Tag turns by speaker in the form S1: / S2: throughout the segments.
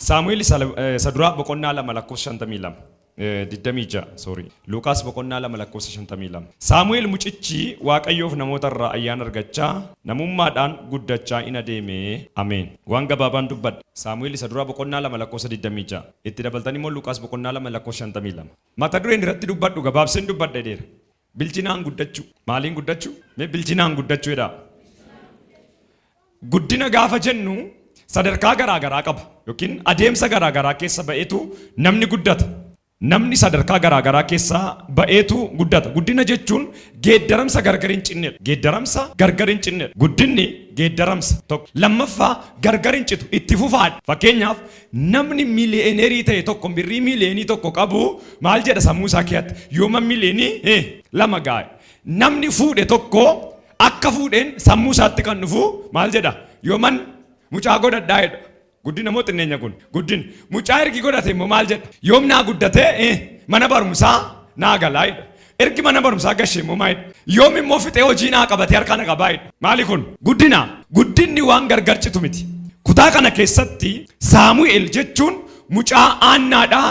S1: Saamu'eel isa duraa boqonnaa 2 lakkoofsa 52. 26, sorry. Luuqaas boqonnaa 2 lakkoofsa 52. Saamu'eel mucichi Waaqayyoof namoota irraa ayyaana argachaa namummaadhaan guddachaa in adeeme. Ameen. Waan gabaabaan dubbadha. Saamu'eel isa duraa boqonnaa 2 lakkoofsa 26. Itti dabaltanii immoo Luuqaas boqonnaa 2 lakkoofsa 52. Mata dureen irratti dubbadhu gabaabseen dubbadha jedheera. Bilchinaan guddachuu. Maaliin guddachuu? Mee bilchinaan guddachuu jedhaa. Guddina gaafa jennu sadarkaa garaa garaa qaba yookiin adeemsa garaa garaa keessa ba'eetu namni guddata. Namni sadarkaa garaa garaa keessa ba'eetu guddata. Guddina jechuun geeddaramsa gargar hin cinnedha. Geeddaramsa gargar hin cinnedha. Guddinni geeddaramsa tokko. Lammaffaa gargar hin citu itti fufaadha. Fakkeenyaaf namni miiliyeenerii ta'e tokko birrii miiliyeenii tokko qabu maal jedha sammuu isaa keessatti yooma miiliyeenii 2 ga'a. Namni fuudhe tokko akka fuudheen sammuu isaatti kan dhufu maal jedha? Yooman mucaa godhadhaa jedha. Guddina moo xinneenya kun? Guddina. Mucaa ergi godhate immoo maal jedha? Yoom naa guddatee mana barumsaa naa galaa jedha. Ergi mana barumsaa gashee immoo maal jedha? Yoom immoo fixee hojii naa qabatee harkaa na qabaa jedha. Maali kun? Guddina. Guddinni waan gargar citu miti. Kutaa kana keessatti Saamu'eel jechuun mucaa Aannaadhaa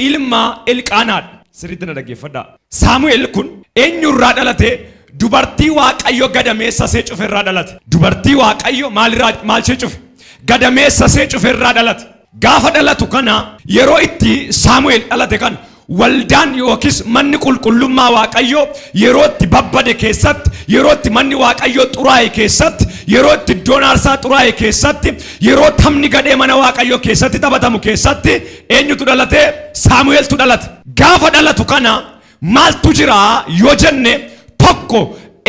S1: ilma Elqaanaadha. Sirriitti na dhaggeeffadhaa. Saamu'eel kun eenyurraa dhalate? Dubartii Waaqayyo gadameessa ishee cufe irraa dhalate. Dubartii Waaqayyo maalirraa maal ishee cufe? Gadameessa ishee cufe irraa dhalate. Gaafa dhalatu kana yeroo itti Saamu'eel dhalate kana waldaan yookiis manni qulqullummaa Waaqayyoo yeroo itti babbade keessatti, yeroo itti manni Waaqayyoo xuraa'e keessatti, yeroo itti iddoon aarsaa xuraa'e keessatti, yeroo taphni gadhee mana Waaqayyoo keessatti taphatamu keessatti eenyutu dhalate? Saamu'eeltu dhalate. Gaafa dhalatu kana maaltu jira yoo jenne tokko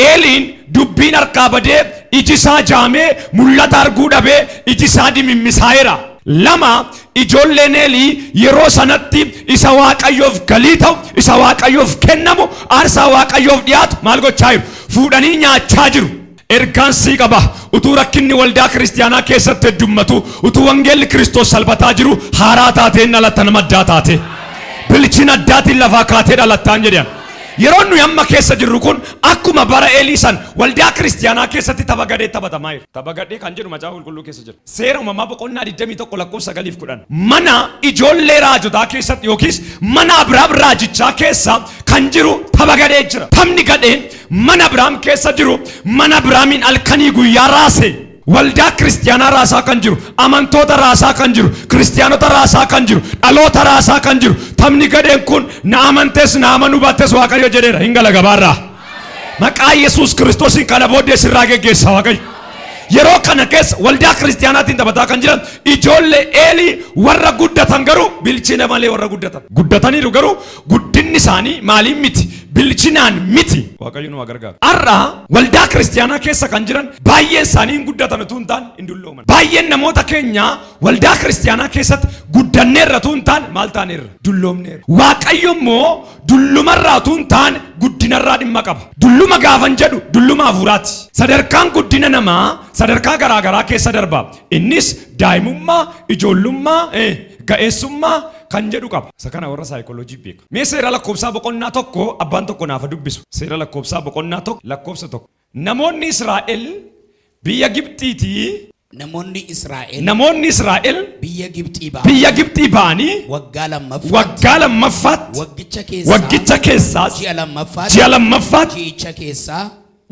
S1: Eeliin dubbiin harkaa badee iji isaa jaamee mul'ata arguu dhabee iji isaa dimimmisaa'eera. 2 ijoolleen Eelii yeroo sanatti isa Waaqayyoof galii ta'u, isa Waaqayyoof kennamu, aarsaa Waaqayyoof dhiyaatu maal gochaa jiru? Fuudhanii nyaachaa jiru. Ergaan sii qaba. Utuu rakkinni waldaa kiristiyaanaa keessatti heddummatu, utuu wangeelli Kiristoos salphataa jiru, haaraa taatee hin dhalatta nama addaa taatee. Bilchina addaatiin lafaa kaatee dhalattaan jedhan. Yeroon nuyi amma keessa jirru kun akkuma bara Eelii san waldaa kiristiyaanaa keessatti tapha gadhee taphatamaa jira. Tapha gadhee kan jedhu macaafa qulqulluu keessa jira. Seera uumamaa boqonnaa 21 lakkoofsa 9 fi 10. Mana ijoollee raajotaa keessatti yookiis mana Abiraam raajichaa keessa kan jiru tapha gadhee jira. Taphni gadheen mana Abiraam keessa jiru mana Abiraamiin halkanii guyyaa raase. Waldaa kiristiyaanaa raasaa kan jiru, amantoota raasaa kan jiru, kiristiyaanota raasaa kan jiru, dhaloota raasaa kan jiru. Taphni gadheen kun na amantes na amanuu baattes Waaqayyo jedheera hin gala gabaarraa. Maqaa Yesuus Kiristoosiin kana booddee sirraa geggeessa Waaqayyo. Yeroo kana keessa waldaa kiristiyaanaatiin taphataa kan jiran ijoollee Eelii warra guddatan garuu bilchina malee warra guddatan. Guddataniiru garuu guddinni isaanii maaliin miti? Bilchinaan miti. Waaqayyo nu haa gargaaru. Har'a waldaa kiristiyaanaa keessa kan jiran baay'een isaanii hin guddatan utuu hin taane hin dullooman. Baay'een namoota keenyaa waldaa kiristiyaanaa keessatti guddanneerra utuu hin taane maal taaneerra? Dulloomneerra. Waaqayyo immoo dullumarraa utuu hin taane guddinarraa dhimma qaba. Dulluma gaafan jedhu dulluma hafuuraati. Sadarkaan guddina namaa sadarkaa garaa garaa keessa darba. Innis daa'imummaa, ijoollummaa, ga'eessummaa kan jedhu qaba. Isa kana warra saayikooloojii beeka. Mee seera lakkoobsaa boqonnaa 1 abbaan tokko naaf haa dubbisu. Seera lakkoobsaa boqonnaa 1 lakkoobsa 1. Namoonni Israa'el biyya Gibxiitii.
S2: Namoonni Israa'el.
S1: Namoonni Israa'el.
S2: Biyya Gibxii ba'anii.
S1: Biyya Gibxii ba'anii.
S2: Waggaa lammaffaatti.
S1: Waggaa lammaffaatti.
S2: Waggicha keessaa.
S1: Waggicha keessaas.
S2: Ji'a lammaffaatti.
S1: Ji'a lammaffaatti.
S2: Ji'icha keessaa.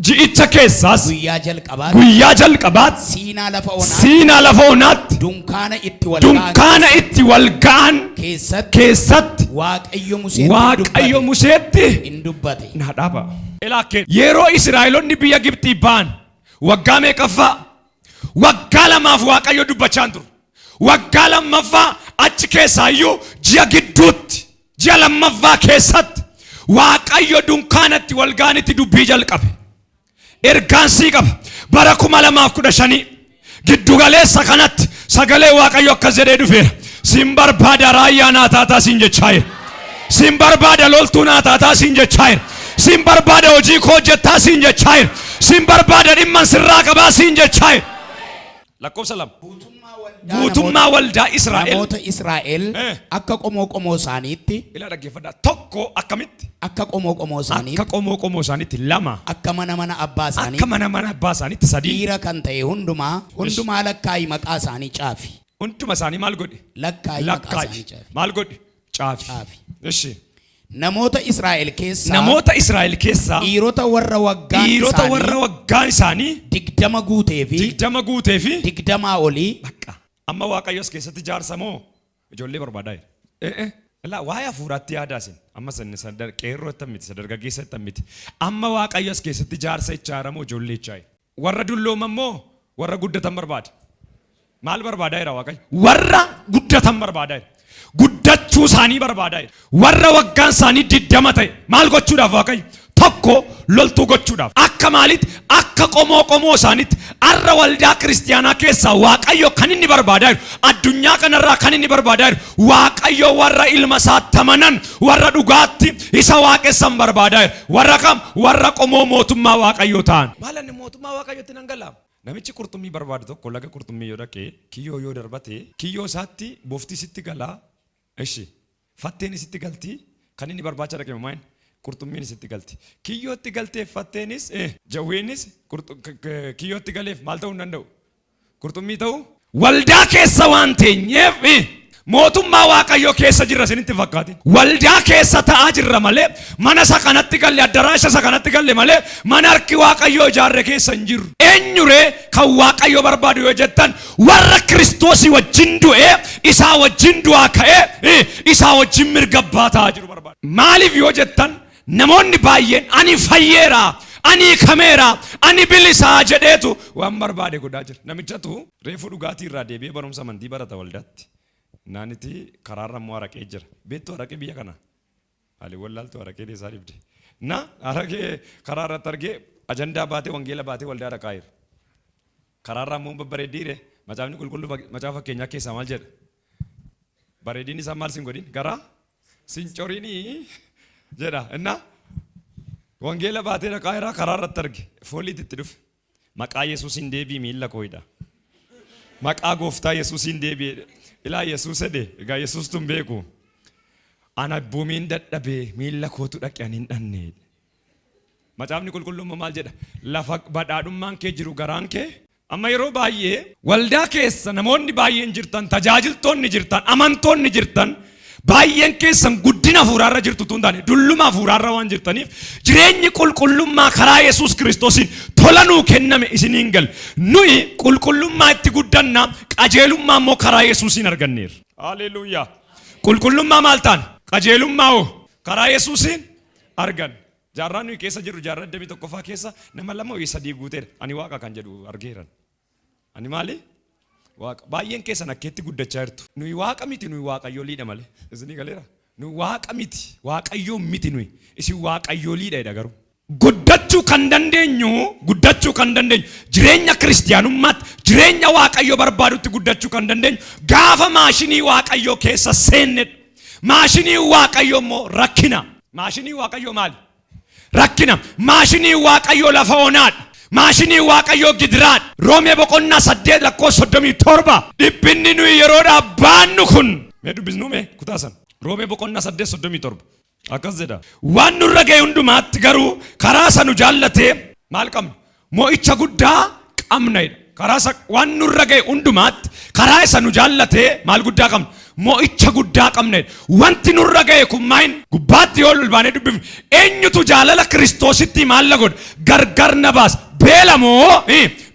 S1: Ji'icha keessaas.
S2: Guyyaa jalqabaatti.
S1: Guyyaa jalqabaatti.
S2: Siinaa lafa onaatti.
S1: Siinaa lafa onaatti.
S2: Dunkaana itti wal ga'an.
S1: Dunkaana itti wal ga'an.
S2: Keessatti.
S1: Keessatti.
S2: Waaqayyo Museetti
S1: Waaqayyo Museetti.
S2: In dubbate.
S1: Naa dhaaba. Ilaa yeroo Israa'eloonni biyya Gibxii ba'an waggaa meeqaffaa? Waggaa lamaaf Waaqayyo dubbachaa hin turre. Waggaa lammaffaa achi keessaa iyyuu ji'a gidduutti ji'a lammaffaa keessatti Waaqayyo dunkaanatti wal ga'anitti dubbii jalqabe. Ergaan sii qaba. Bara 2015 giddu galeessa kanatti sagalee Waaqayyo akkas jedhee dhufeera. Siin barbaada raayyaa naa taataa siin jechaa jira. Siin barbaada loltuu naa taataa siin jechaa jira. Siin barbaada hojii koo hojjettaa siin jechaa jira. Siin barbaada dhimman sirraa qabaa siin jechaa jira. Lakkoofsa 2. Guutummaa waldaa Israa'el.
S2: Namoota Israa'el akka qomoo qomoo isaaniitti.
S1: Ilaa dhaggeeffadhaa. Tokko akkamitti?
S2: Akka qomoo qomoo isaaniitti.
S1: Akka qomoo qomoo isaaniitti. 2.
S2: Akka mana mana abbaa isaaniitti.
S1: Akka mana mana abbaa isaaniitti. 3.
S2: Dhiira kan ta'e hundumaa hundumaa lakkaa'i maqaa isaanii caafi.
S1: Hunduma isaanii maal godhi?
S2: Lakkaa'i maqaa
S1: Lakkaa'i.
S2: isaanii caafi.
S1: Maal godhi? Caafi.
S2: Caafi.
S1: Ishi.
S2: Namoota Israa'el keessaa
S1: Namoota Israa'el keessaa
S2: dhiirota warra waggaan
S1: dhiirota
S2: isaanii
S1: warra waggaan isaanii
S2: 20 guutee fi
S1: 20 guutee fi
S2: 20 olii
S1: Bakka. Amma Waaqayyo as keessatti jaarsa moo ijoollee barbaadaa jira? Eh eh. Ilaa waa'ee hafuuraatti yaadaa isin. Amma sanni qeerroo ittan miti, sadargaggeessa ittan miti. Amma Waaqayyo as keessatti jaarsa ichaara moo ijoollee ichaa'e? Warra dullooman moo warra guddatan barbaada? Maal barbaadaa jira Waaqayyo? Warra guddatan barbaadaa jira. Guddachuu isaanii barbaadaa jira. Warra waggaan isaanii 20 ta'e maal gochuudhaaf Waaqayyo? Tokko loltuu gochuudhaaf. Akka maalitti? Akka qomoo qomoo isaaniitti. Arra waldaa kiristiyaanaa keessaa Waaqayyo kan inni barbaadaa jiru, addunyaa kanarraa kan inni barbaadaa jiru, Waaqayyo warra ilma isaatti amanan, warra dhugaatti isa waaqessan barbaadaa jira. Warra kam? Warra qomoo mootummaa Waaqayyoo ta'an. Maal inni mootummaa Waaqayyootti nan galaa? Namichi qurxummii barbaadu tokko laga qurxummii yoo dhaqe, kiyyoo yoo darbate, kiyyoo isaatti bofti sitti galaa, ishi fatteen sitti galti, kan inni barbaacha dhaqe maal? Qurxummiin sitti galti. Kiyyootti galteef fatteenis, jawweenis kiyyootti galeef maal ta'uu hin danda'u? Qurxummii ta'uu? Waldaa keessa waan teenyeef mootummaa Waaqayyoo keessa jirra isinitti fakkaate. Waldaa keessa ta'aa jirra malee mana isa kanatti galle, addaraasha isa kanatti galle malee mana harki Waaqayyoo ijaarre keessa hin jirru. Eenyuree kan Waaqayyoo barbaadu yoo jettan warra Kiristoosii wajjin du'ee isaa wajjin du'aa ka'ee isaa wajjin mirga abbaa ta'aa jiru barbaada. Maaliif yoo jettan namoonni baay'een ani fayyeera, ani hiikameera, ani bilisaa jedheetu waan barbaade godhaa jira. Namichatu reefu dhugaatii irraa deebi'ee barumsa amantii barata waldaatti. Naaniti karaarra immoo araqee jira. Beektu araqee biyya kana? Haalli wallaaltu araqee isaa dhibde. Na araqee karaa irratti argee ajandaa baatee wangeela baatee waldaa dhaqaa jira. Karaarra immoo babbareeddiire macaafni qulqulluu macaafa fakkeenyaa keessaa maal jedha? Bareedinni isaa maal sin godhin? Garaa sin corinii jedha. Inna wangeela baatee dhaqaa jira karaa irratti arge. Fooliitti itti dhufe. Maqaa Yesuusiin deebii miilla kooyidha. Maqaa gooftaa Yesuusiin deebi'e. Ilaa Yesuus jedhe. Egaa Yesuus tun beeku. Ana buumiin dadhabee miilla kootu dhaqe ani hin dhanne. Macaafni qulqulluun maal jedha? Lafa badhaadhummaan kee jiru garaan kee. Amma yeroo baay'ee waldaa keessa namoonni baay'een jirtan, tajaajiltoonni jirtan, amantoonni jirtan, baay'een keessan guddina hafuuraarra jirtu tun taane dulluma hafuuraarra waan jirtaniif jireenyi qulqullummaa karaa Yesuus Kiristoosiin tola nuu kenname isiniin gal. Nuyi qulqullummaa itti guddanna, qajeelummaa immoo karaa Yesuusiin arganneerra. Haleluuyaa. Qulqullummaa maal taane? Qajeelummaa hoo karaa Yesuusiin argan. Jaarraa nuyi keessa jirru jaarraa 21ffaa keessa nama 2 yookiin 3 guuteera. Ani waaqa kan jedhu argeeran. Ani maali? Waaqa. Baay'een keessan akkeetti guddachaa jirtu. Nuyi waaqa miti, nuyi waaqayyoliidha malee. Isinii galeera? Nuyi waaqa miti, waaqayyoo miti nuyi. Isin waaqayyoliidha jedha garuu. Guddachuu kan dandeenyu, guddachuu kan dandeenyu jireenya kiristiyaanummaatti, jireenya waaqayyoo barbaadutti guddachuu kan dandeenyu gaafa maashinii waaqayyoo keessa seennedha. Maashinii waaqayyoo immoo rakkina. Maashinii waaqayyoo maali? Rakkina. Maashinii waaqayyoo lafa onaadha. Maashinii waaqayyoo gidiraadha. Roomee boqonnaa 8 lakkoofsa 37. Dhiphinni nuyi yeroodhaaf baannu kun. Mee dubbisnuu mee kutaa sana. Roomee boqonnaa 8 37. Akkas jedha. Waan nurra ga'e hundumaatti garuu karaa isa nu jaallatee maal qabna? Mo'icha guddaa qabna jedha. Karaa isa waan nurra ga'e hundumaatti karaa isa nu jaallatee maal guddaa qabna? Mo'icha guddaa qabna jedha. Wanti nurra ga'e kun maayin? Gubbaatti yoo ol baanee dubbifne eenyutu jaalala Kiristoositti maal na godha? Gargar na baasa. Beela moo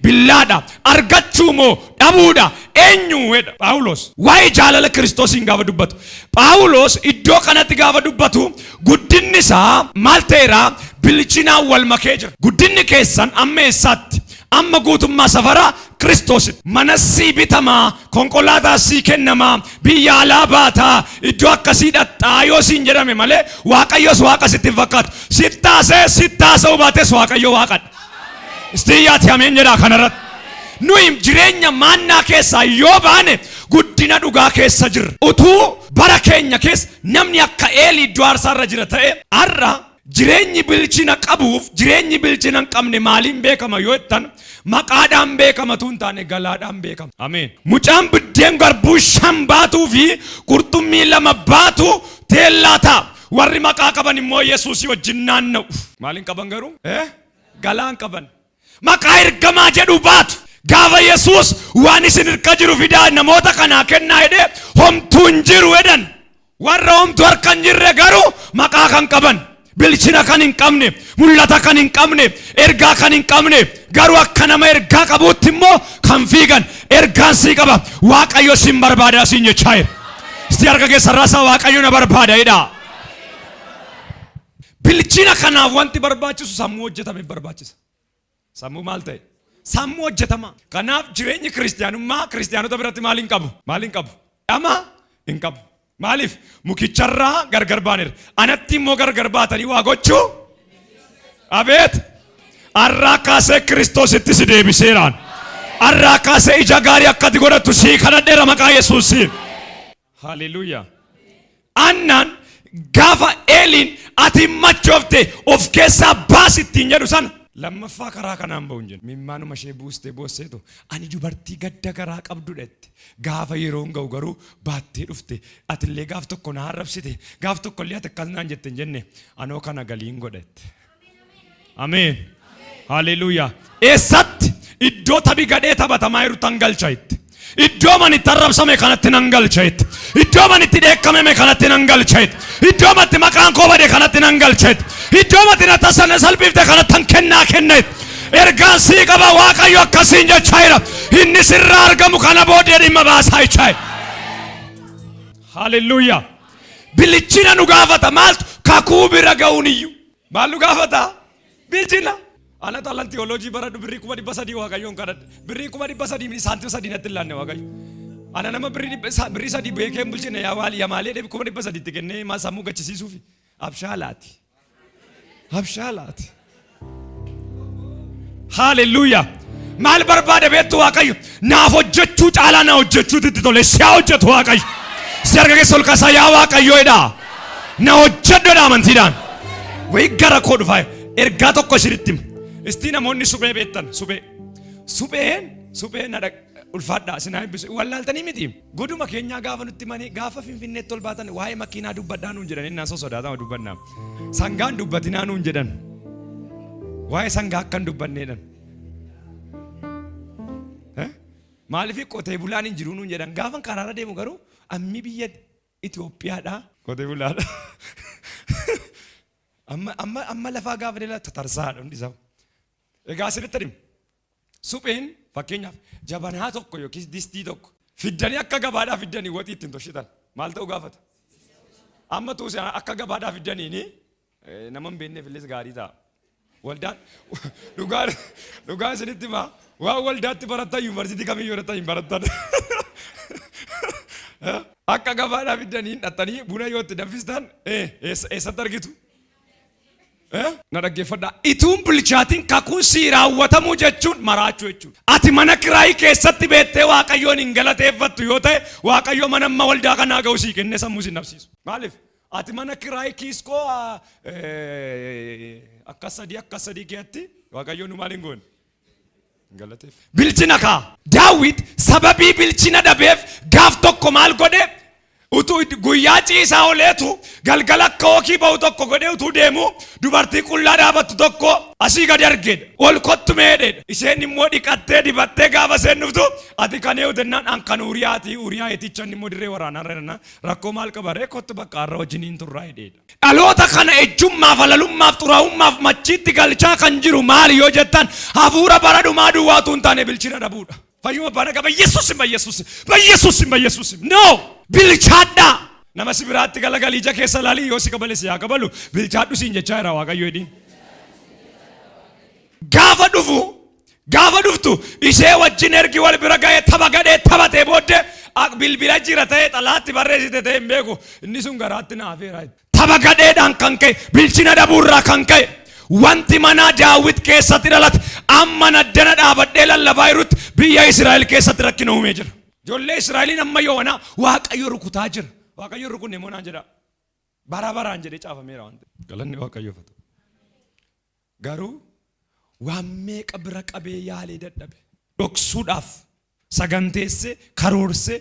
S1: billaadha? Argachuu moo dhabuudha? Eenyu jedha Phaawulos. Waa'ee jaalala Kiristoosiin gaafa dubbatu. Phaawulos iddoo kanatti gaafa dubbatu guddinni isaa maal ta'eera? Bilchinaan wal makee jira. Guddinni keessan amma eessaatti? Amma guutummaa safara Kiristoositti. Mana sii bitamaa, konkolaataa sii kennamaa, biyya alaa baataa, iddoo akkasii dhaqxaa yoo siin jedhame malee Waaqayyos waaqa sitti hin fakkaatu. Sittaasee sittaasa'uu baates Waaqayyo waaqadha. Istiyyaati ameen jedhaa kanarratti. Nuyi jireenya maannaa keessaa yoo baane guddina dhugaa keessa jirra. Utuu bara keenya keessa namni akka Eelii iddoo aarsaarra jira ta'e har'a jireenyi bilchina qabuuf jireenyi bilchina hin qabne maaliin beekama yoo jettan maqaadhaan beekama tun taane galaadhaan beekama. Ameen. Mucaan biddeen garbuu 5 baatuu fi qurxummii 2 baatu teellaa ta'a. Warri maqaa qaban immoo Yesuusii wajjin naanna'u. Maaliin qaban garuu? Galaan qaban. Maqaa ergamaa jedhu baatu. Gaafa Yesuus waan isin hirka jiru fidaa namoota kanaa kennaa jedhee, homtuu hin jiru jedhan. Warra homtuu harka hin jirre garuu maqaa kan qaban, bilchina kan hin qabne, mul'ata kan hin qabne, ergaa kan hin qabne, garuu akka nama ergaa qabuutti immoo kan fiigan. Ergaan sii qaba. Waaqayyo sin barbaadaa siin jechaa jira. Isti harka keessa raasaa, Waaqayyo na barbaada jedhaa. Bilchina kanaaf wanti barbaachisu sammuu hojjetame barbaachisa. Sammuu maal ta'e? Sammuu hojjetama. Kanaaf jireenyi kiristiyaanummaa kiristiyaanota biratti maal hin qabu? Maal hin qabu? Dhama hin qabu. Maaliif? Mukicharraa gargar baaneera. Anatti immoo gargar baatanii waa gochuu. Abeet! Har'aa kaasee Kiristoositti si deebiseeraan. Har'aa kaasee ija gaarii akkati godhattu sii kadhadheera maqaa Yesuusiin. Haleluuyaa. Annaan gaafa Eeliin ati machoofte of keessaa baasi ittiin jedhu sana, lammaffaa karaa kanaan ba'u hin jennu. Mimmaanuma ishee buustee boosseetu, ani dubartii gadda garaa qabdudha jette. Gaafa yeroon ga'u garuu baattee dhufte. Atillee gaaf tokko na arrabsite. Gaaf tokko illee ati akkas naan jette hin jenne. Anoo kana galiin godha jette. Ameen. Haleluuyaa. Eessatti? Iddoo taphi gadhee taphatamaa jiru tan galcha itti. Iddoo man itti arrabsame kanatti nan galcha itti. Iddoo man itti dheekkamame kanatti nan galcha itti. Iddoo matti maqaan koo bade kanatti nan galcha itti. Iddoo matti na tasana salphifte kanatti tan kennaa kenna itti. Ergaan sii qaba, Waaqayyo akkasiin jechaa jira. Inni sirraa argamu kana booddee dhimma baasaa jechaa jira. Haleluuyaa. Bilchina nu gaafata. Maaltu? Kakuu bira ga'uun iyyuu. Maal nu gaafata? Bilchina. Ana xalan tiyooloojii baradhu birrii 300,000 Waaqayyoon kadhadhe. Birrii 300,000 miti, saantima 3 natti hin laanne Waaqayyo. Ana nama birrii 3 beekee hin bulchine yaa maali yaa maalee 300,000tti kennee maa sammuu gachisiisuufi. Abshaalaati. Abshaalaati. Haalelluuyaa. Maal barbaada beektu Waaqayyo? Naaf hojjechuu caalaa na hojjechuutu itti tole. Si haa hojjetu Waaqayyo. Si harka keessa ol kaasaa, yaa Waaqayyo jedhaa. Na hojjedhu jedhaa amantiidhaan. Wayi gara koo dhufaa. Ergaa tokko isinitti hima. Istii namoonni suphee beektan, suphee. Supheen suphee na ulfaadhaa isin haa eebbisu. Wallaaltanii miti. Goduma keenyaa gaafa nutti manii gaafa Finfinneetti ol baatan waa'ee makiinaa dubbadhaa nuun jedhan, innaan sosodaatama dubbannaa. Sangaan dubbatinaa nuun jedhan. Waa'ee sangaa akkan dubbanneedhan. Maaliif? Qotee bulaan hin jiru nuun jedhan. Gaafa karaarra deemu garuu ammi biyya Itoophiyaadhaa qotee bulaadha. Amma amma amma lafaa gaafa deela tatarsaadha hundi isaa. Egaa asirratti adeemu. Supheen fakkeenyaaf jabanaa tokko yookiis distii tokko fiddanii, akka gabaadhaa fiddanii waxii ittiin toshitan maal ta'uu gaafata? Amma tuuse akka gabaadhaa fiddaniini nama hin beekneef illee gaarii ta'a. Waldaan dhugaan dhugaan isinitti himaa, waan waldaatti barattan yuunivarsiitii kamiyyuu barattan hin barattan. Akka gabaadhaa fiddanii hin dhattanii buna yoo itti danfistan eessatti argitu? Na dhaggeeffadhaa. Ituun bilchaatiin kakuun sii raawwatamuu jechuun maraachuu jechuudha. Ati mana kiraayii keessatti beektee Waaqayyoon hin galateeffattu yoo ta'e, Waaqayyo mana amma waldaa kanaa ga'u sii kennee sammuu si nabsiisu. Maaliif? Ati mana kiraayii kiiskoo akkas sadii akkas sadii keessatti Waaqayyoon nu maal hin goone? Hin galateef. Bilchina kaa. Daawit sababii bilchina dhabeef gaaf tokko maal godhe? Utuu guyyaa ciisaa ooleetu galgala akka hookii ba'u tokko godhee utuu deemu dubartii qullaa dhaabattu tokko asii gadi argeedha. Ol kottu meedheedha. Isheen immoo dhiqattee dibattee gaafa isheen dhuftu, ati kan eenyu jennaan, an kan Uuriyaati. Uuriyaa eticha, inni immoo dirree waraanaa irra rakkoo maal qaba ree, kottu bakka har'a wajjiniin turraa jedheedha. Dhaloota kana ejjummaaf, halalummaaf, xuraa'ummaaf, machiitti galchaa kan jiru maali yoo jettan, hafuura bara dhumaa duwwaa utuu hin taane bilchina dhabuudha. Fayyuma bara qaba Yesuusim, Yesuusim, Yesuusim, Yesuusim. No! Bilchaadhaa. Nama si biraatti galagalii ija keessa ilaalii, yoo si kabale si haa kabalu, bilchaadhu siin jechaa jira Waaqayyo jedhiin. Gaafa dhufu, gaafa dhuftu ishee wajjin ergi wal bira ga'ee tapha gadhee taphatee booddee bilbila jira ta'e, xalaatti barreessite ta'e hin beeku, inni sun garaatti naafeera. Tapha gadheedhaan kan ka'e, bilchina dhabuurraa kan ka'e, wanti manaa Daawit keessatti dhalate amma naddana dhaabadhee lallabaa jirutti biyya Israa'el keessatti rakkina uumee jira. Ijoollee Israa'eliin amma yoonaa Waaqayyo rukutaa jira. Waaqayyo rukunne immoo naan jedha. Bara baraan jedhee caafameera waan ta'eef. Galanni Waaqayyoof haa ta'u. Garuu waan meeqa bira qabee yaalee dadhabe. Dhoksuudhaaf saganteessee karoorsee.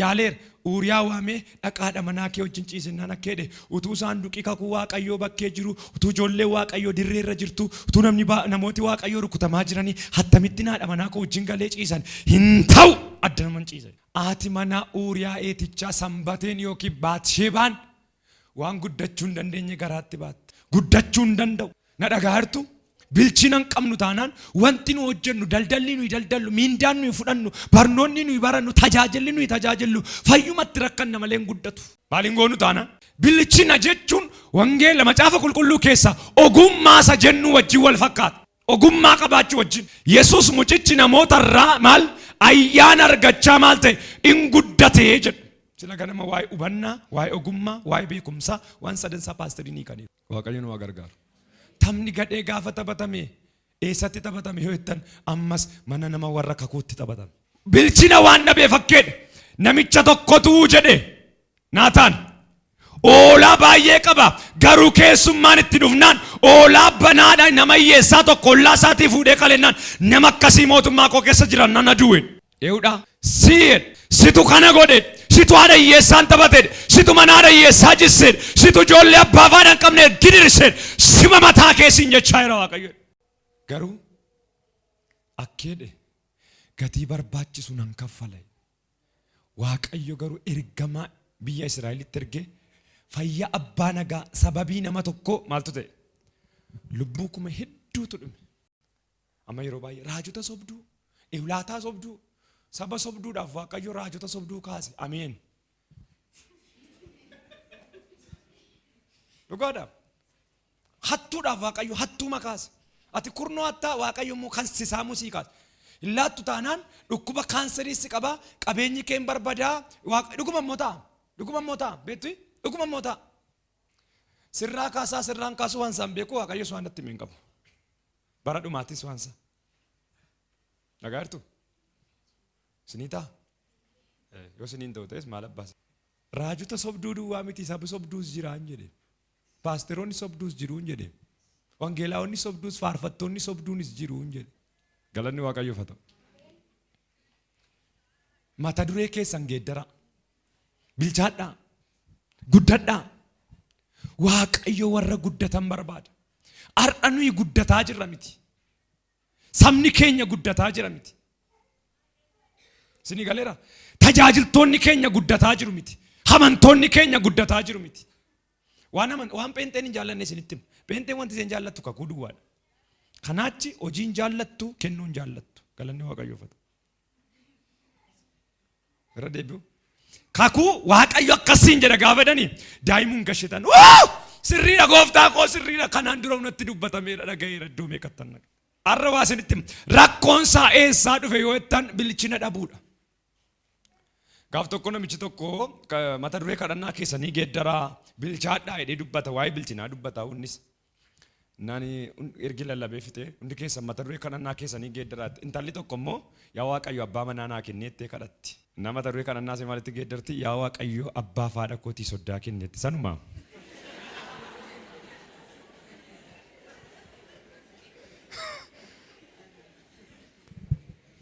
S1: Yaaleera. Uuriyaa waamee dhaqaa haadha manaa kee wajjin ciisinnaan akka jedhe utuu saanduqi kakuu Waaqayyoo bakkee jiru, utuu ijoolleen Waaqayyoo dirree irra jirtu, utuu namni namooti Waaqayyoo rukutamaa jiranii hattamittiin haadha manaa koo wajjin galee ciisan hin ta'u adda naman ciisa. Haati manaa Uuriyaa Heetichaa Sanbateen yookiin Baat-Sheebaan Waan guddachuu hin dandeenye garaatti baatte. Guddachuu hin danda'u. Na dhagahaa jirtuu? Bilchina hin qabnu taanaan wanti nu hojjennu, daldalli nuyi daldallu, miindaan nuyi fudhannu, barnoonni nuyi barannu, tajaajilli nuyi tajaajillu fayyumatti rakkanna malee hin guddatu. Maal hin goonu taanaan? Bilchina jechuun wangeela macaafa qulqulluu keessaa ogummaa isa jennuu wajjin wal fakkaata. Ogummaa qabaachuu wajjin. Yesuus mucichi namoota irraa maal ayyaana argachaa maal ta'e in guddate jedha. Sila ganama waa'ee hubannaa, waa'ee ogummaa, waa'ee beekumsaa waan sadansaa paasterii ni kaniiru. Waaqayyo nu haa gargaaru. Taphni gadhee gaafa taphatame eessatti taphatame yoo jettan ammas mana nama warra kakuutti taphatame. Bilchina waan dhabeef akkeedha. Namicha tokkotu jedhe Naataan oolaa baay'ee qaba garuu keessummaan itti dhufnaan oolaa banaadha nama hiyyeessaa tokko ollaa isaatii fuudhee qalennaan nama akkasii mootummaa koo keessa jiran nan adu'e. Eewudha si'edha. Situ kana godhe situ haadha hiyyeessaan taphate situ mana haadha hiyyeessaa jisse situ ijoollee abbaa faadha hin qabne gidirse sima mataa keessiin jechaa jira Waaqayyo. Garuu akkeedhe gatii barbaachisu nan kaffala. Waaqayyo garuu ergamaa biyya Israa'elitti ergee fayyaa abbaa nagaa sababii nama tokkoo maaltu ta'e? Lubbuu kuma hedduutu dhume. Amma yeroo baay'ee raajota sobduu, ewlaataa sobduu, saba sobduudhaaf Waaqayyo raajota sobduu kaase. Ameen. Dhugaadha. Hattuudhaaf Waaqayyo hattuuma kaase. Ati kurnoo hattaa Waaqayyo immoo kan si saamu sii kaase. Hin laattu taanaan dhukkuba kaanserii si qaba, qabeenyi kee hin barbadaa, dhuguma immoo ta'a. Dhuguma immoo ta'a. Beektu? Dhuguma immoo ta'a. Sirraa kaasaa sirraan kaasuu waan isaan beeku Waaqayyos waan natti hime hin qabu. Bara dhumaattis waan isaa. Dhagaa jirtu? Isinii ta'a? Yoo isiniin ta'u ta'es maal abbaas. Raajota sobduu duwwaa miti sabi sobduus jiraan jedhe. Paasteroonni sobduus jiruun jedhe. Wangeelaawonni sobduus faarfattoonni sobduunis jiruun jedhe. Galanni Waaqayyoof haa ta'u. Mata duree keessan geeddaraa. Bilchaadhaa. Guddadhaa. Waaqayyo warra guddatan barbaada. Har'a nuyi guddataa jirra miti. Sabni keenya guddataa jira miti. Isinii galeera? Tajaajiltoonni keenya guddataa jiru miti. Amantoonni keenya guddataa jiru miti. Waan aman waan pheenxeen hin jaallanne isinitti hima. Pheenxeen wanti isheen jaallattu kakuu duwwaadha. Kanaachi hojii hin jaallattu, kennuu hin jaallattu. Galanni Waaqayyoof haa ta'u. Irra deebi'u. Kakuu Waaqayyo akkasiin jedha gaafa jedhanii daa'imuun gashitan. Wuu! Sirriidha gooftaa koo sirriidha kanaan dura natti dubbatameera dhaga'eera iddoo meeqattan dhaga. Har'a waa isinitti hima. Rakkoon isaa eessaa dhufe yoo jettan bilchina dhabuudha. Gaaf tokko namichi tokko mata duree kadhannaa keessanii geeddaraa bilchaadhaa jedhee dubbata waa'ee bilchinaa dubbata innis. Nani ergi lallabee fixee hundi keessan mata duree kadhannaa keessanii geeddaraatti. Intalli tokko immoo yaa Waaqayyo abbaa manaa naa kenni jettee kadhatti. Na mata duree kadhannaa ishee maalitti geeddarti? Yaa Waaqayyo abbaa fi haadha kootii soddaa kenni jetti. Sanuma.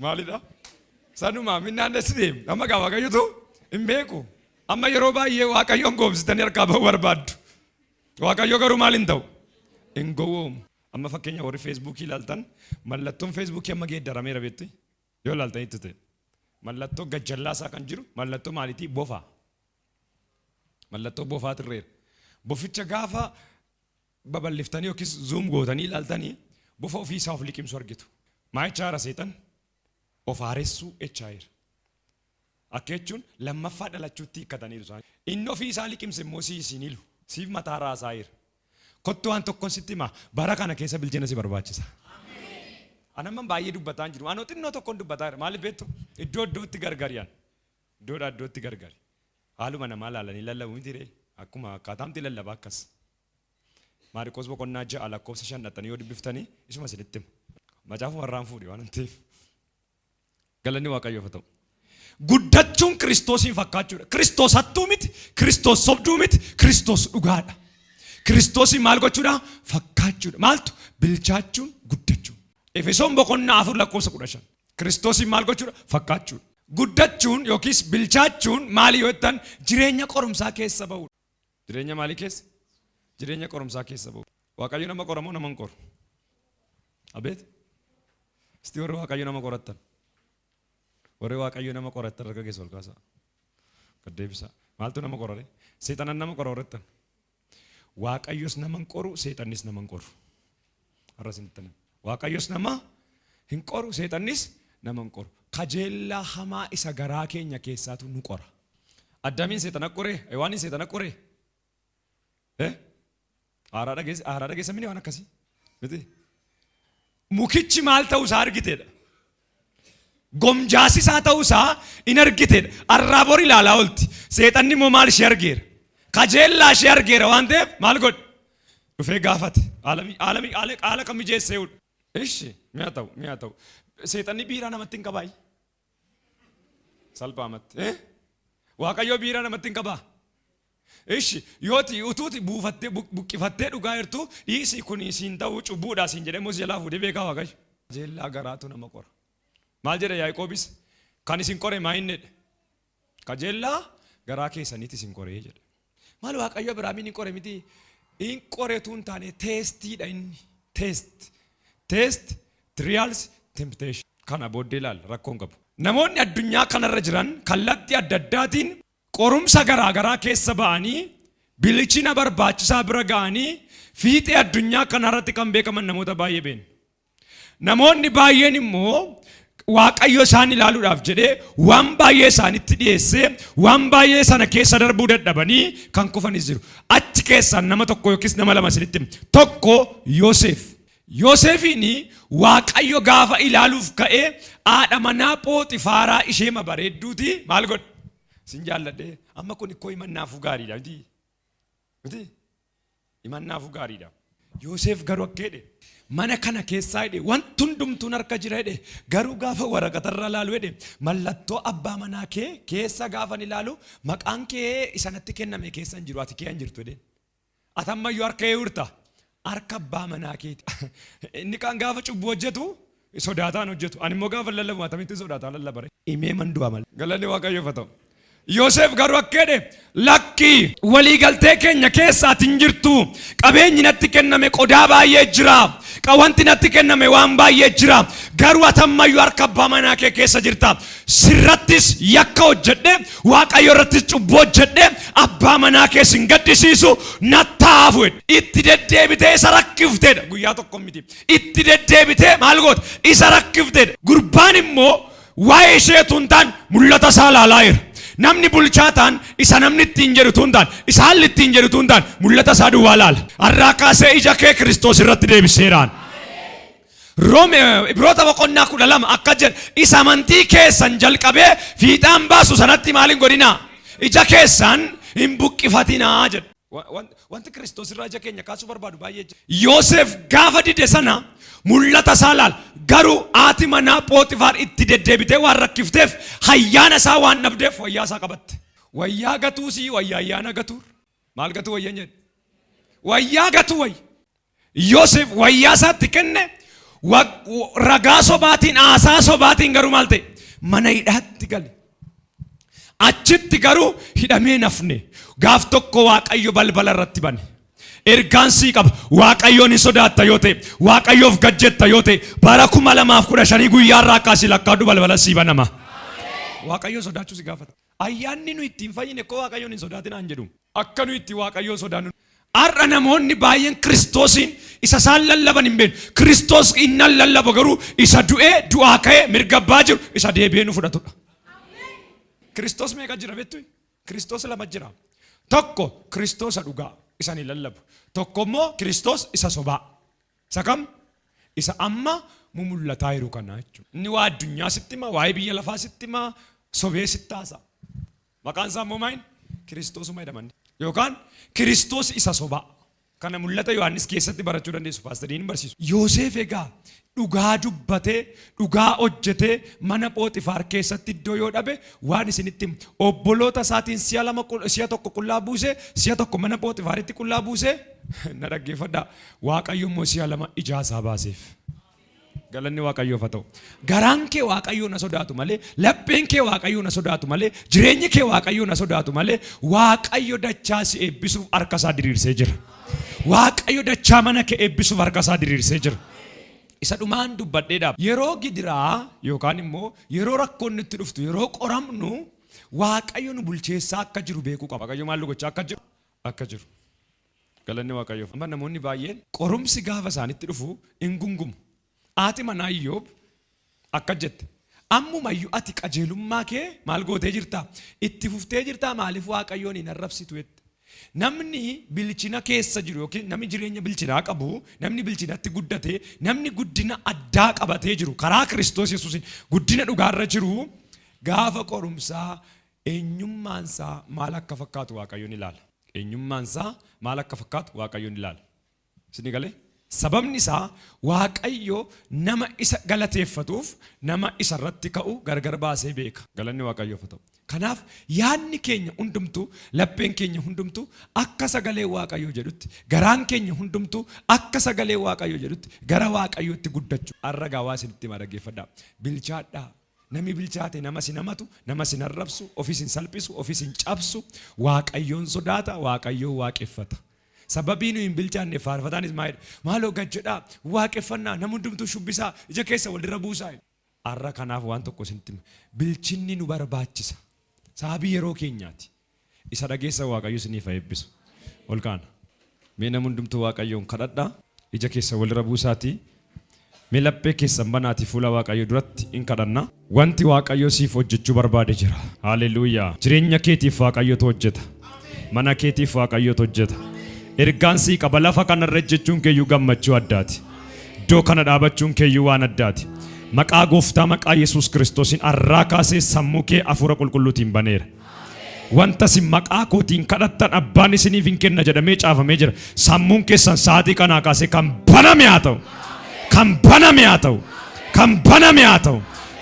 S1: Maalidha? Sanuma minnaan dessite. Amma gaa Waaqayyotu hin beeku. Amma yeroo baay'ee Waaqayyoon goomsitanii harkaa ba'uu barbaaddu. Waaqayyo garuu maal hin ta'u? Hin gowwoomu. Amma fakkeenya warri feesbuukii ilaaltan mallattoon feesbuukii amma geeddarameera beektu yoo ilaaltanitti ta'e. Mallattoo gajjallaa isaa kan jiru mallattoo maaliitii? Bofa. Mallattoo bofaa tirreera. Boficha gaafa babal'iftanii yookiis zuum gootanii ilaaltanii bofa ofii isaa of liqimsu argitu. Maa jechaa jira seexan? Of haaressuu jechaa jira. Akka jechuun lammaffaa dhalachuutti hiikkataniiru isaan. Inni ofii isaa liqimse immoo sii siin hilu. Siif mataa raasaa jira. Kottu waan tokkon sitti hima. Bara kana keessa bilchina si barbaachisa. An amman baay'ee dubbataa hin jiru. Anoo xinnoo tokkon dubbataa jira. Maaliif beektu? Iddoo iddootti gargari an. Iddoodhaa iddootti gargari. Haaluma namaa laalanii lallabu miti ree? Akkuma akkaataamti lallaba akkas. Maariqoos boqonnaa 6 lakkoofsa 5 dhaqxanii yoo dubbiftanii isuma isinitti hima. Macaafuma irraan fuudhe waan ta'eef. Galanni Waaqayyoof haa ta'u. Guddachuun Kiristoosiin fakkaachuudha. Kiristoos hattuu miti, Kiristoos sobduu miti, Kiristoos dhugaadha. Kiristoosiin maal gochuudha? Fakkaachuudha. Maaltu? Bilchaachuun guddachuun. Efesoon boqonnaa 4 lakkoofsa 15. Kiristoosiin maal gochuudha? Fakkaachuudha. Guddachuun yookiis bilchaachuun maali yoo jettan, jireenya qorumsaa keessa ba'uudha. Jireenya maalii keessa? Jireenya qorumsaa keessa ba'u. Waaqayyo nama qoramoo nama hin qoru? Abeet! Isti warri Waaqayyo nama qorattan. Warri Waaqayyo nama qorattan harka keessa ol kaasaa. Gad deebisaa. Maaltu nama qorare? Seexanan nama qora warri jettan. Waaqayyos nama hin qoru, seexannis nama hin qoru. Har'a isinitti hima. Waaqayyos nama hin qoru, seexannis nama hin qoru. Kajeellaa hamaa isa garaa keenya keessaatu nu qora. Addaamiin seexana qoree? Hewaaniin seexana qoree? Eh? Haaraa dhageessa haaraa dhageessa mini waan akkasii? Miti. Mukichi maal ta'uu isaa argiteedha. Gomjaasisaa ta'uu isaa in argiteedha. Arraa bor ilaalaa oolti. Seexanni immoo maal ishee argeera? Kajeellaa ishee argeera waan ta'eef maal godhe? Dhufee gaafate. Haala haala haala haala kan mijeessee hudha. Ishi mi'a ta'u mi'a ta'u. Seexanni biiraa namatti hin qabaayi. Salphaamatti. Eh? Waaqayyoo biiraa namatti hin qabaa? Ishi yooti utuuti buufattee buqqifattee dhugaa jirtu, dhiisii kun siin ta'uu cubbuudha siin jedhee immoo si jalaa fuudhee beekaa Waaqayyo. Kajeellaa garaatu nama qora. Maal jedhe Yaaqoobis? Kan isin qore maa inni jedhe? Kajeellaa garaa keessaniiti isin qoree jedhe. Maal, Waaqayyo Abiraamiin hin qore miti? Hin qoretu hin taane, testiidha inni. Test. Test, trials, temptation. Kana booddee ilaalla, rakkoon qabu. Namoonni addunyaa kanarra jiran kallattii adda addaatiin qorumsa garaa garaa keessa ba'anii, bilchina barbaachisaa bira ga'anii, fiixee addunyaa kanarratti kan beekaman namoota baay'ee beekna. Namoonni baay'een immoo Waaqayyo isaan ilaaluudhaaf jedhee waan baay'ee isaanitti dhiyeessee, waan baay'ee sana keessa darbuu dadhabanii kan kufanis jiru. Achi keessaa nama tokko yookiis nama lama isinitti hima. Tokko Yoseef. Yoseefiin Waaqayyo gaafa ilaaluuf ka'ee haadha manaa Phooxifaaraa ishee bareedduuti maal godhe? Sin jaalladhe. Amma kun ikkoo himannaafuu gaariidha miti? Miti? Himannaafuu gaariidha. Yoseef garuu akka jedhe, mana kana keessaa jedhe, wanti hundumtuun harka jira jedhe, garuu gaafa waraqatarra ilaalu jedhe, mallattoo abbaa manaa kee keessa gaafan ilaalu maqaan kee isa natti kenname keessa hin jiru, ati kee hin jirtu jedheen. Ati ammayyuu harka ee jirta? Harka abbaa manaa keeti. Inni kaan gaafa cubbuu hojjetu sodaataan hojjetu. Ani immoo gaafa lallabu akkamittiin sodaataa lallabare? Himee man du'a malee. Galanni Waaqayyoof haa ta'u. Yoosef garuu akka jedhe, lakkii, walii galtee keenya keessa ati hin jirtu. Qabeenyi natti kenname qodaa baay'ee jira. Wanti natti kenname waan baay'ee jira. Garuu ati ammayyuu harka abbaa manaa kee keessa jirta. Sirrattis yakka hojjedhe, Waaqayyo irrattis cubbuu hojjedhe, abbaa manaa kee sin gaddisiisu, nattaafu jedhe. Itti deddeebitee isa rakkifteedha. Guyyaa tokko miti. Itti deddeebitee maal goota? Isa rakkifteedha. Gurbaan immoo waa'ee isheetu hin taane mul'ata isaa ilaalaa jira. Namni bulchaa ta'an isa namni ittiin jedhutu hin taane, isa haalli ittiin jedhutu hin taane, mul'ata isaa duwwaa ilaala. Har'aa kaasee ija kee Kiristoos irratti deebiseeraan. Roome Ibroota boqonnaa 12 akka jedha, isa amantii keessan jalqabee fiixaan baasu sanatti maal hin godhinaa? Ija keessan hin buqqifatinaa jedha. Wanti Kiristoos irraa ija keenya kaasuu barbaadu baay'ee jira. Yoosef gaafa dide sana mul'ata isaa laal. Garuu haati manaa Phooxifaar itti deddeebitee waan rakkifteef, ayyaana isaa waan dhabdeef wayyaa isaa qabatte. Wayyaa gatuu sii wayyaa ayyaana gatuu. Maal gatuu wayyan jedhe? Wayyaa gatuu wayya. Yoosef wayyaa isaatti kenne, ragaa sobaatiin, haasaa sobaatiin garuu maal ta'e? Mana hidhaatti gale. Achitti garuu hidhamee nafne. Gaaf tokko Waaqayyo balbala irratti bane. Ergaan sii qaba. Waaqayyoon hin sodaatta yoo ta'e, Waaqayyoof gad jetta yoo ta'e, bara 2015 guyyaa irraa kaasii lakkaa'u balbala sii banama. Waaqayyoon sodaachuu si gaafata. Ayyaanni nu ittiin fayyine koo Waaqayyoon hin sodaatinaa hin jedhu. Akka nu itti Waaqayyoon sodaannu. Har'a namoonni baay'een Kiristoosiin isa isaan lallaban hin beeknu. Kiristoos inni lallabu garuu isa du'ee du'aa ka'ee mirga abbaa jiru, isa deebi'ee nu fudhatudha. Kiristoos meeqa jira beektu? Kiristoos lama jira. Tokko Kiristoosa dhugaa isa ni lallabu. Tokko immoo Kiristoos isa sobaa. Isa kam? Isa amma mumul'ataa jiru kana jechuudha. Inni waa addunyaa sitti hima, waa'ee biyya lafaa sitti hima, sobee sitti haasa'a. Maqaan isaa immoo maal? Kiristoosuma jedhama inni. Yookaan Kiristoos isa sobaa. Kana mul'ata Yohaannis keessatti barachuu dandeessu. Paastariin hin barsiisu. Yoosef egaa dhugaa dubbatee, dhugaa hojjetee mana Phooxifaar keessatti iddoo yoo dhabe, waan isinitti himu. Obboloota isaatiin si'a lama, si'a tokko qullaa buuse, si'a tokko mana Phooxifaaritti qullaa buuse, na dhaggeeffadhaa. Waaqayyo immoo si'a lama ijaa isaa baaseef. Galanni Waaqayyoof haa ta'u. Garaan kee Waaqayyoon na sodaatu malee, lapheen kee Waaqayyoon na sodaatu malee, jireenyi kee Waaqayyoon na sodaatu malee, Waaqayyo dachaa si eebbisuuf harka isaa diriirsee jira. Waaqayyo dachaa mana kee eebbisuuf harka isaa diriirsee jira. Isa dhumaan dubbadhee dhaaba. Yeroo gidiraa yookaan immoo yeroo rakkoon nutti dhuftu, yeroo qoramnu, Waaqayyo nu bulcheessaa akka jiru beekuu qaba. Waaqayyo maal nu gochaa akka jiru? Akka jiru. Galanni Waaqayyoof. Amma namoonni baay'een qorumsi gaafa isaanitti dhufu in gungumu. Haati manaa Iyyoob akka jette, "Ammumayyuu ati qajeelummaa kee maal gootee jirta? Itti fuftee jirtaa? Maaliif Waaqayyoon hin arrabsitu?" jette. Namni bilchina keessa jiru yookiin namni jireenya bilchinaa qabu, namni bilchinatti guddate, namni guddina addaa qabatee jiru, karaa Kiristoos Yesuusiin guddina dhugaarra jiru, gaafa qorumsaa eenyummaansaa maal akka fakkaatu Waaqayyoon ilaala. Eenyummaansaa maal akka fakkaatu Waaqayyoon ilaala. Isinii galee? Sababni isaa Waaqayyo nama isa galateeffatuuf nama isa irratti ka'u gargar baasee beeka. Galanni Waaqayyoof haa ta'u. Kanaaf yaadni keenya hundumtuu, lapheen keenya hundumtuu akka sagalee Waaqayyoo jedhutti, garaan keenya hundumtuu akka sagalee Waaqayyoo jedhutti gara Waaqayyootti guddachuu. Har'a gaa waa isinitti himaa, dhaggeeffadhaa. Bilchaadhaa. Namni bilchaate nama sin hamatu, nama sin arrabsu, ofis hin salphisu, ofis hin cabsu, Waaqayyoon sodaata, Waaqayyoon waaqeffata. Sababii nu hin bilchaanneef faarfataanis maal jedha? "Maaloo gad jedhaa, waaqeffannaa, nama hundumtuu shubbisaa, ija keessa walirra buusaa." Har'a kanaaf waan tokko isinitti hima. Bilchinni nu barbaachisa. Sababii yeroo keenyaati. Isa dhageessa Waaqayyo isiniif haa eebbisu. Ol kaana. Mee nama hundumtuu Waaqayyoon kadhadhaa. Ija keessa walirra buusaatii. Mee laphee keessan banaatii fuula Waaqayyoo duratti in kadhanna. Wanti Waaqayyo siif hojjechuu barbaade jira. Haalleluuyaa. Jireenya keetiif Waaqayyotu hojjeta. Mana keetiif Waaqayyotu hojjeta. Ergaan sii qaba. Lafa kanarra ejjechuun keeyyuu gammachuu addaati. Iddoo kana dhaabachuun keeyyuu waan addaati. Maqaa Gooftaa, maqaa Yesuus Kiristoosiin arraa kaasee sammuu kee hafuura qulqulluutiin baneera. Wanta isin maqaa kootiin kadhattan abbaan isiniif hin kenna jedhamee caafamee jira. Sammuun keessan sa'aatii kanaa kaasee kan baname haa ta'u. Kan baname haa ta'u. Kan baname haa ta'u.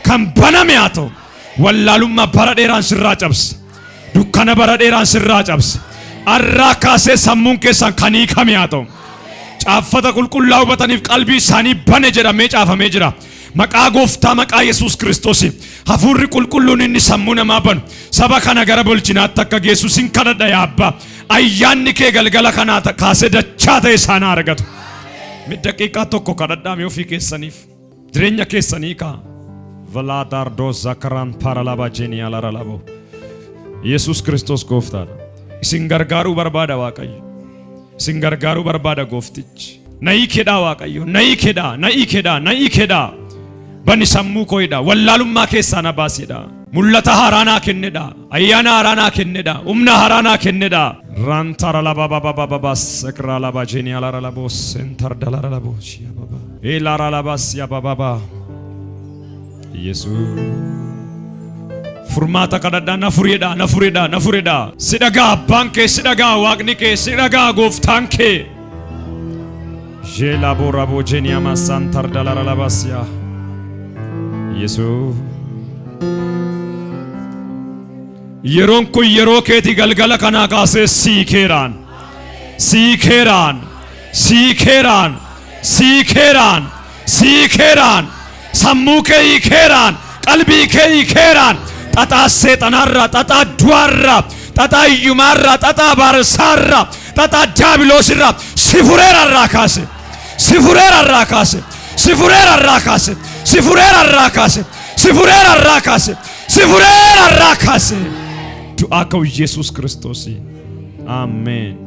S1: Kan baname haa ta'u. Wallaalummaa bara dheeraan sirraa cabsa. Dukkana bara dheeraan sirraa cabsa. Arraa kaasee sammuun keessan kan hiikame haa ta'u. Caaffata qulqullaa hubataniif qalbii isaanii bane jedhamee caafamee jira. Maqaa Gooftaa, maqaa Yesuus Kiristoos, hafuurri qulqulluun inni sammuu namaa banu saba kana gara bilchinaatti akka geessu sin kadhadha, yaa Abbaa. Ayyaanni kee galgala kanaa kaasee dachaa ta'e isaan haa argatu. Mi daqiiqaa tokko kadhadhaa mee ofii keessaniif. Jireenya keessanii kaa. Valaadaardoo zakaraan paralaba jeniyalaralabo. Yesuus Kiristoos Gooftaadha. Isin gargaaruu barbaada Waaqayyo. Isin gargaaruu barbaada Gooftichi. Na hiikedhaa Waaqayyo. Na hiikedhaa. Na hiikedhaa. Na hiikedhaa. Bani sammuu koo'idha. Wallaalummaa keessaa na baasidha. Mul'ata haaraa naa kennedha. Ayyaana haaraa naa kennedha. Humna haaraa naa kennedha. Rantara laba baba baba bas sekra laba jeniyalara labo sentar dalara labo shiya baba. Elara labas ya baba ba. Yesuus. Furmaata kadhadhaa. Na fureedha, na fureedha, na fureedha. Si dhagaa abbaan kee, si dhagaa Waaqni kee, si dhagaa Gooftaan kee. Jeelabo rabo jeniyama santar dalara labasya. Yesuus. Yeroon kun yeroo keetii. Galgala kanaa kaasee siikeeraan. Siikeeraan. Siikeeraan. Siikeeraan. Siikeeraan. Sammuu kee hiikeeraan. Qalbii kee hiikeeraan. Xaxaa seexanaarraa, xaxaa du'aarraa, xaxaa hiyyumaarraa, xaxaa abaarsaarraa, xaxaa daabiloosirraa si fureerarraa kaase. Si fureerarraa kaase. Si fureerarraa kaase. Si fureerarraa kaase. Si fureerarraa kaase. Si fureerarraa kaase. Du'aa ka'u Yesuus Kiristoosiin. Ameen.